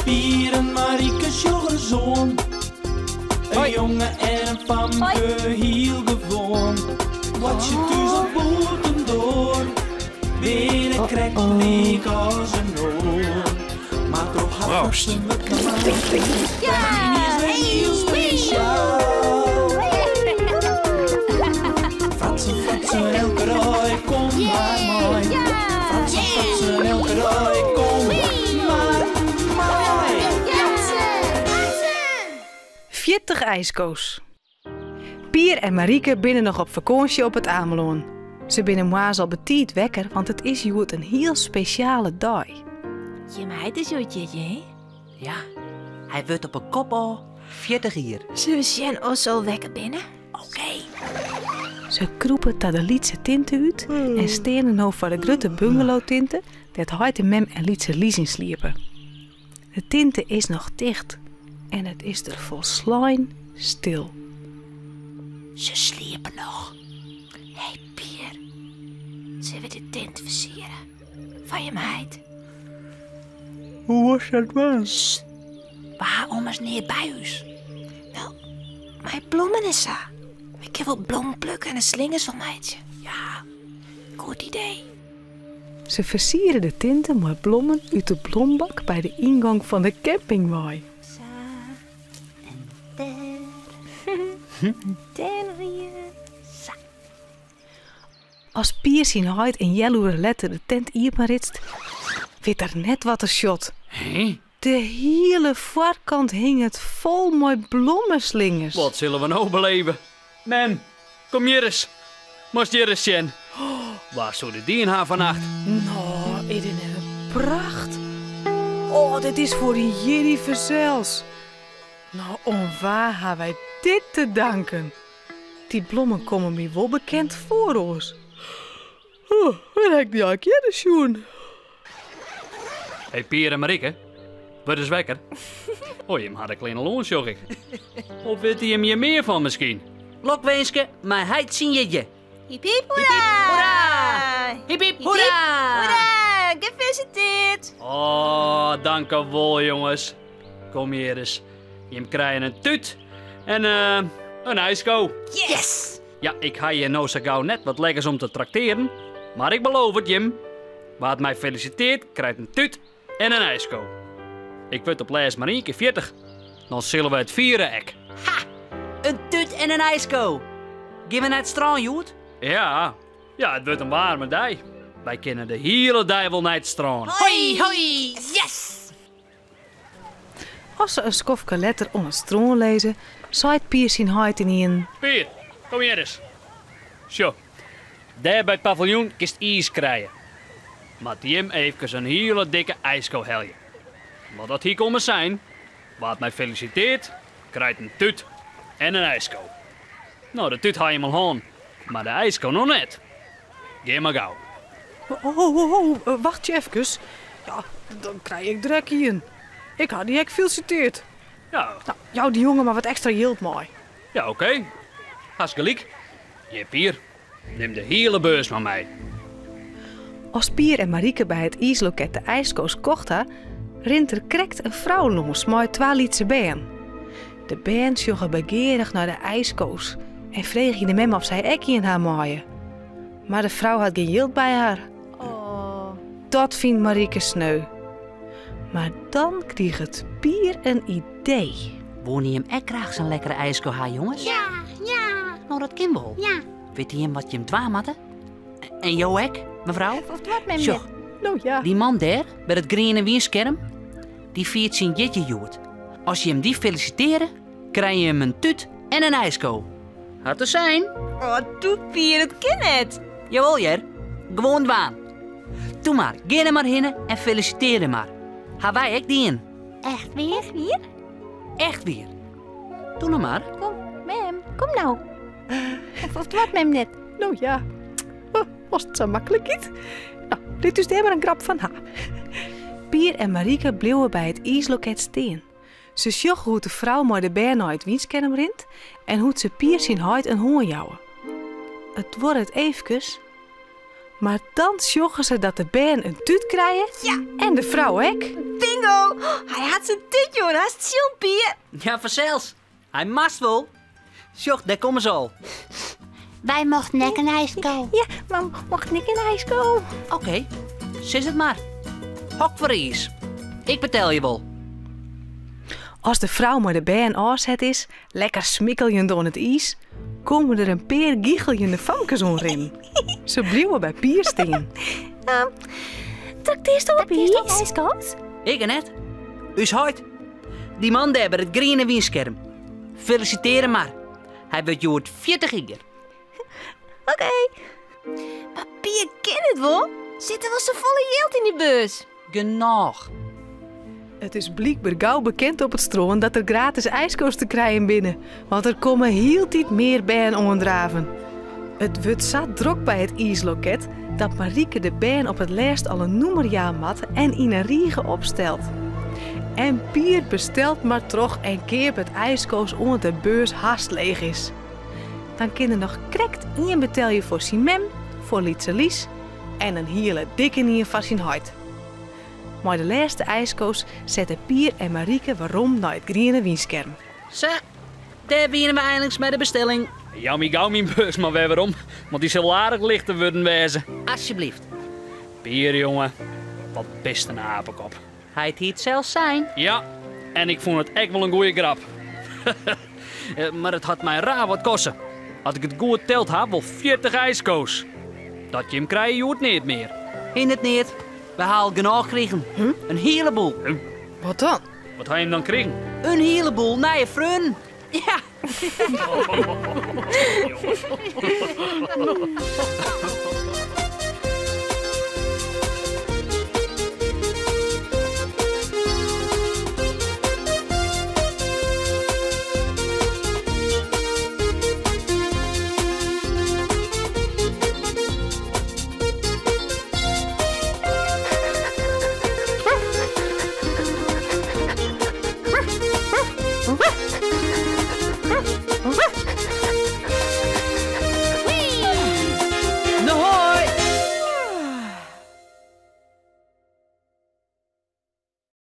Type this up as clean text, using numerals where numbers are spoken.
Pier en Marieke sjoch ris oan. In jonge en in famke, hiel gewoan. Boartsje thús of bûtendoar, binne krekt lyk as in oar. Mar troch har Proost. fratsen wurdt mei is wer hiel spesjaal. Fratsen, fratsen, elke dei, kom mar mei. Fratsen, fratsen, elke dei, kom mar mei. 40 ijsko's. Pier en Marieke binne noch op fakânsje op It Amelân. Se binne moarns al betiid wekker, want it is hjoed in hiel spesjale dei. Jim heit is hjoed jierdei, hè? Ja, hy wurdt op 'e kop ôf 40 jier. Sille we sjen oft se al wekker binne? Oké. Se krûpe ta de lytse tinte út en steane no foar de grutte bungalowtinte dêr't heit en mem en lytse Lies yn sliepe. De tinte is noch ticht en it is der folslein stil. Se sliepe noch. Hé Pier, sille we de tinte fersiere foar jim heit? Hoe wolst dat dwaan? Sst, we ha ommers neat by ús. No, mei blommen en sa. We kinne wol blommen plukke en der slingers fan meitsje. Ja, goed idee. Se fersiere de tinte mei blommen út de blombak by de yngong fan de camping wei. Sa, en dêr. Dêr noch ien. Sa. As Pier syn heit in healoere letter de tent iepenritst, wit er net wat er sjocht. De hiele foarkant hinget fol mei blommeslingers. Wat sille we no beleve? Mem, kom hjir ris. Moatst hjir ris sjen. Wa soe dit dien ha fannacht? No, is dit net in pracht? Oh, dit is foar dyn jierdei fansels. No, oan wa ha wy dit te danken? Dy blommen komme my wol bekend foar oars. Oh, wêr ha ik dy eink earder sjoen? Hey Pier en Marieke, wurd ris wekker. Oh, jim ha de klean al oan, sjoch ik. Of witte jim hjir mear fan miskien? Lokwinske mei heit syn jierdei. Hip hip hoera! Hoera! Hip hip hoera! Hoera! Gefeliciteerd! Oh, dankewol jonges. Kom hjir ris. Jim krije in tút en in ijsko. Yes! Ja, ik ha hjir no sa gau net wat lekkers om te traktearen, mar ik beloof it jim, wa't my felisiteart krijt in tút en in ijsko. Ik wurd op lêst mar ien kear 40, dan sille we it fiere ek. Ha! In tút en in ijsko! Gean we nei it strân hjoed? Ja, ja, it wurdt in waarme dei. Wy kinne de hiele dei wol nei it strân. Hoi, hoi, yes! As se in skoftke letter oan it strân lizze, seit Pier syn heit ynienen. Pier, kom hjir ris. Sjoch, dêr by it paviljoen kinst iis krije. Moat jim eefkes in hiele dikke ijsko helje. Want dat hie ik ommers sein, wa't my felisiteart, krijt in tút en in ijsko. No, de tút ha jim al hân, mar de ijsko noch net. Gean mar gau. Ho, ho, ho, wachtsje efkes. Ja, dan krij ik der ek ien. Ik ha dy ek felisiteard. Ja. No, jou dy jonge mar wat ekstra jild mei. Ja, oké. Hast gelyk. Hjir, Pier. Nim de hiele beurs mar mei. As Pier en Marieke by it iisloket de ijsko's kocht ha, rint der krekt in frou lâns mei twa lytse bern. De bern sjogge begearich nei de ijsko's en freegje de mem oft sy ek ien ha meie. Mar de frou hat gjin jild by har. Dat fynt Marieke sneu. Mar dan kriget Pier in idee. Woene jim ek graach sa'n lekkere ijsko ha, jonges? Ja, ja. No, dat kin wol. Ja. Witte jim wat jim dwaan moatte? En jo ek, mefrou? Of wat, mem? Sjoch, No ja. dy man dêr, by dat griene wynskerm, dy fiert syn jierdei hjoed. As jim dy felisiteare, krije jim in tút en in ijsko. Hat te sein. Oh, doe Pier, dat kin net. Jawol hear, gewoan dwaan. Doe mar, gean der mar hinne en felisitearje him mar. Ha wy ek dien. Echt wier? Echt wier? Echt wier. Doe no mar. Kom, mem, kom no. Of, of wat mem net? No ja, as it sa maklik giet. No, lit ús dêr mar in grap fan ha. Pier en Marieke bliuwe by it iisloket stean. Se sjogge hoe't de frou mei de bern nei it wynskerm rint en hoe't se Pier syn heit in hân jouwe. It duorret eefkes, Mar dan sjogge se dat de bern in tút krije en de frou ek. Bingo! Hy hat syn tút jûn, hast sjoen, Pier? Ja, fansels. Hy moast wol. Sjoch, dêr komme se al. Wy mochten ek in ijsko. Ja, wy mochten ek in ijsko. Oké, sis it mar. Hokfoar iis? Ik betelje wol. As de frou mei de bern ôfset is, lekker smikkeljend oan it iis, komme der in pear gicheljende famkes oanrinnen. Se bliuwe by Pier stean. Traktearsto op iis? Ik net. Us heit. Dy man dêr by it griene wynskerm. Felisitearje mar. Hy wurdt hjoed 40 jier. Oké. Mar Pier kin it wol? Sit der wol safolle jild yn dy beurs? Genôch. It is blykber gau bekend op it strân dat der gratis ijsko's te krijen binne, want der komme hieltyd mear bern oandraven. It wurdt sa drok by it iisloket dat Marieke de bern op it lêst al in nûmer jaan moat en yn in rige opstelt. En Pier bestelt mar troch en keapet ijsko's oant de beurs hast leech is. Dan kin er noch krekt ien betelje foar syn mem, foar lytse Lies en in hiele dikke ien foar syn heit. Mei de lêste ijsko's sette Pier en Marieke werom nei it griene wynskerm. Sa, dêr wiene we einliks mei de bestelling. Jou my gau myn beurs mar wer werom, want dy sil aardich lichter wurden wêze. Asjebleaft. Pier, jonge, wat bist in apekop. Hy hie it sels sein. Ja, en ik fûn it ek wol in goeie grap. Mar it hat my raar wat koste. As ik it goed teld ha, wol 40 ijsko's. Dat jim krije hjoed neat mear. Hindert neat. We ha al genôch krigen. In hiele boel. Wat dan? Wat ha jim dan krigen? In hiele boel nije freonen. Ja.